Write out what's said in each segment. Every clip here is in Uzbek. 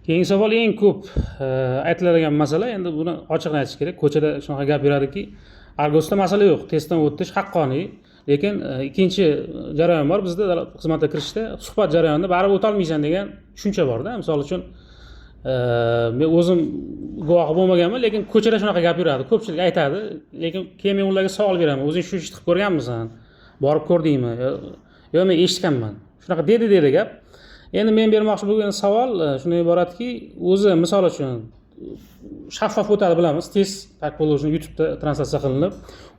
Keyingi savol, eng ko'p aytiladigan masala, endi buni ochiqni aytish kerak, ko'chada shunaqa gap yuradiki, Argosda masala yo'q, testdan o'tish haqqoniy, lekin ikkinchi jarayon bor bizda, davlat xizmatiga kirishda suhbat jarayonida baribir o'tolmaysan degan tushuncha borda. Misol uchun, men o'zim guvohi bo'lmaganman, lekin ko'chada shunaqa gap yuradi, ko'pchilik aytadi. Lekin keyin men ularga savol beraman: "O'zing shu ishni qilib ko'rganmisan, borib ko'rdingmi?" "Yo'q, men eshitganman, shunaqa dedi", dedi gap. Endi men bermoqchi bo'lgan savol shundan iboratki, o'zi misol uchun shaffof o'tadi, bilamiz, test, как положено, YouTubeda translyatsiya qilinib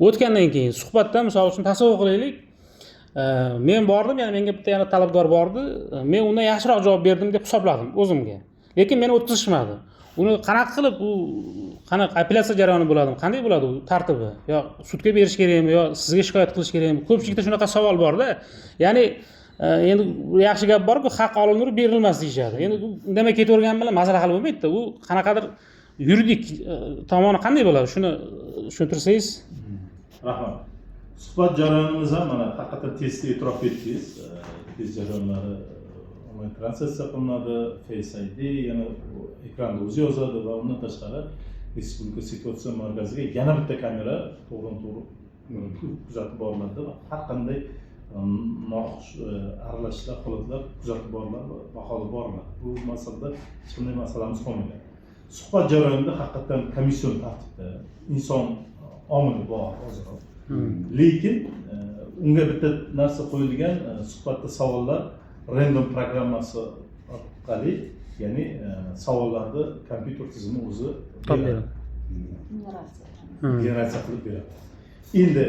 o'tgandan keyin suhbatda, misol uchun, tasavvur qilaylik, men bordim, ya'ni menga bitta yana talabgor bordi, men undan yaxshiroq javob berdim deb hisobladim o'zimga, lekin meni o'tkazishmadi. Uni qanaqa qilib, u qanaqa apellyatsiya jarayoni bo'ladimi, qanday bo'ladi u tartibi, yo sudga berish kerakmi, yo sizga shikoyat qilish kerakmi? Ko'pchilikda shunaqa savol borda. Ya'ni endi yaxshi gap borku, "Haq olinur, berilmas" deyishadi. Endi u indamay ketavergan bilan masala hal bo'lmaydida. U qanaqadir yuridik tomoni qanday bo'ladi, shuni tushuntirsangiz. Rahmat. Suhbat jarayonimiz ham, mana, haqiqatdan testga e'tirof etdingiz. Test jarayonlari onlayn translyatsiya qilinadi, Face ID, yana u ekranda o'zi yozadi va undan tashqari Respublika situatsiya markaziga yana bitta kamera to'g'ridan to'g'ri kuzatib boriladi va har qanday noxush aralashishlar, holatlar kuzatib boriladi va baholab boriladi. Bu masalada hech qanday masalamiz qolmagan. Suhbat jarayonida haqiqatdan komission tartibda inson omili bor ozroq, lekin unga bitta narsa qo'yilgan: suhbatda savollar random programmasi orqali, ya'ni savollarni kompyuter tizimi o'zi topib beradi. Generatsiya. Generatsiya qilib beradi. Endi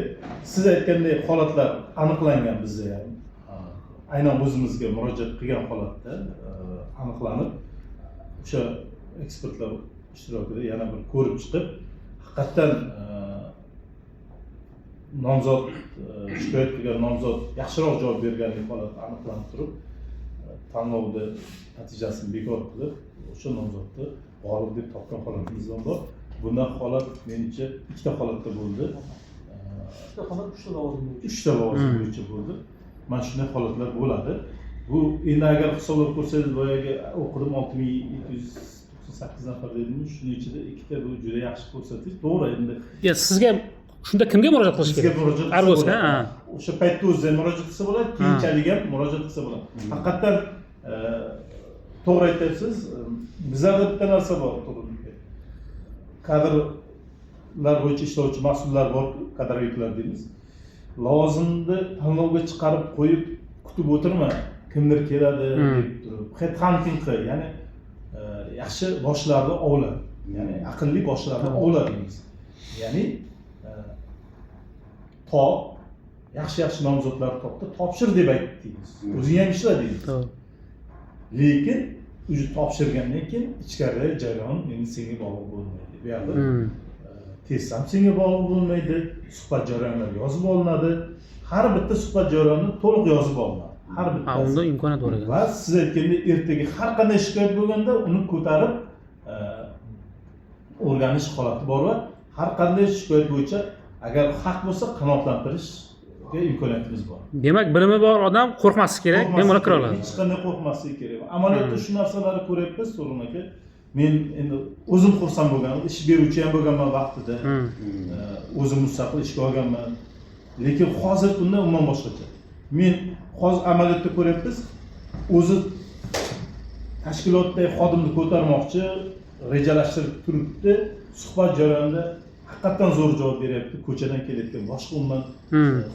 siz aytgandek holatlar aniqlangan bizda ham. Aynan o'zimizga murojaat qilgan holatda aniqlanib, o'sha ekspertlar ishtirokida yana bir ko'rib chiqib, haqiqatdan nomzod, shikoyat qilgan nomzod yaxshiroq javob berganlik holati aniqlanib turib, tanlovni natijasini bekor qilib, o'sha nomzodni g'olib deb topgan holatimiz ham bor. Bundan holat, menimcha, ikkita holatda bo'ldi. Ikkita holat, uchta lavozim bo'yicha. Uchta lavozim bo'yicha bo'ldi. Mana shunday holatlar bo'ladi. Bu endi agar hisoblab ko'rsangiz, boyagi o'qidim, 6798 nafar dedingiz, shuni ichida ikkita, bu juda yaxshi ko'rsatkich, to'g'ri endi. Ya sizga shunda kimga murojaat qilish Bizga kerak? murojaat qilsa Argosga bo'ladi. Ha. O'sha paytda o'zida ham murojaat qilsa bo'ladi, keyinchalik ham murojaat qilsa bo'ladi. Haqiqatdan to'g'ri aytyapsiz. Bizlarda bitta narsa bor, to'g'ri, kadrlar bo'yicha ishlovchi mas'ullar borku, кадровик lar deymiz. Lavozimni tanlovga chiqarib qo'yib, kutib o'tirma, kimdir keladi deb turib, head hunting qil, ya'ni yaxshi boshlarni ovla, ya'ni aqlli boshlarni ovla deymiz. Ya'ni top, yaxshi yaxshi nomzodlarni topda, topshir deb ayt deymiz, o'zing ham ishla deymiz. Lekin уже topshirgandan keyin ichkaridagi jarayon endi senga bog'liq bo'lmaydi bu yoqda. Test ham senga bog'liq bo'lmaydi, suhbat jarayonlari yozib olinadi, har bitta suhbat jarayoni to'liq yozib olinadi, har Ha, bittasi. Unda imkoniyat bor ekan. Va siz aytgandek, ertaga har qanday shikoyat bo'lganda uni ko'tarib o'rganish holati bor va har qanday shikoyat bo'yicha agar haq bo'lsa, qanoatlantirishga imkoniyatimiz bor. Demak, bilimi bor odam qo'rqmasligi kerak, bemalol kira oladi. Hech qanday qo'rqmasligi kerak. Amaliyotda shu narsalarni ko'ryapmiz, Turg'un aka. Men endi o'zim xursand bo'lganman, ish beruvchi ham bo'lganman vaqtida. O'zim mustaqil ishga olganman, lekin hozirgi kunda umuman boshqacha. Men hozir amaliyotda ko'ryapmiz, o'zi tashkilotdagi xodimni ko'tarmoqchi, rejalashtirib turibdi, suhbat jarayonida haqiqatdan zo'r javob beryapti ko'chadan kelayotgan, boshqa umuman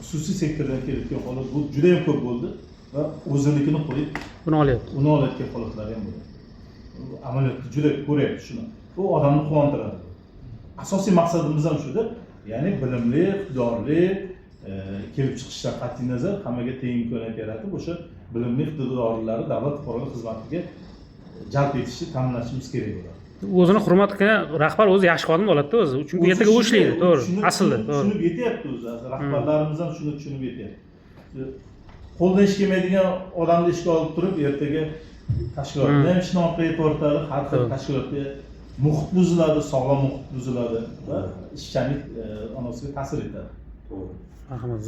xususiy sektordan kelayotgan holat, bu juda yam ko'p bo'ldi va o'zinikini qo'yib Buni olyapti. Uni olayotgan holatlari ham bo'ladi. Amaliyotda juda ko'ryapti shuni, bu odamni quvontiradi. Asosiy maqsadimiz ham shuda, ya'ni bilimli, iqtidorli, kelib chiqishidan qat'iy nazar hammaga teng imkoniyat yaratib, o'sha bilimli, iqtidorlilarni davlat fuqarolik xizmatiga jalb etishni ta'minlashimiz kerak bo'ladi. O'zini hurmat qilgan rahbar o'zi yaxshi xodim oladida o'zi, chunki ertaga u ishlaydi, to'g'ri, aslida to'g'ri. Tushunib yetyapti o'zi, rahbarlarimiz ham shuni tushunib yetyapti. Qo'ldan ish kelmaydigan odamni ishga olib turib, ertaga tashkilotni ham ishni orqaga tortadi, har xil tashkilotda muhit buziladi, sog'lom muhit buziladi va ishchanlik onasiga ta'sir etadi. To'g'ri. Rahmat, zo'r.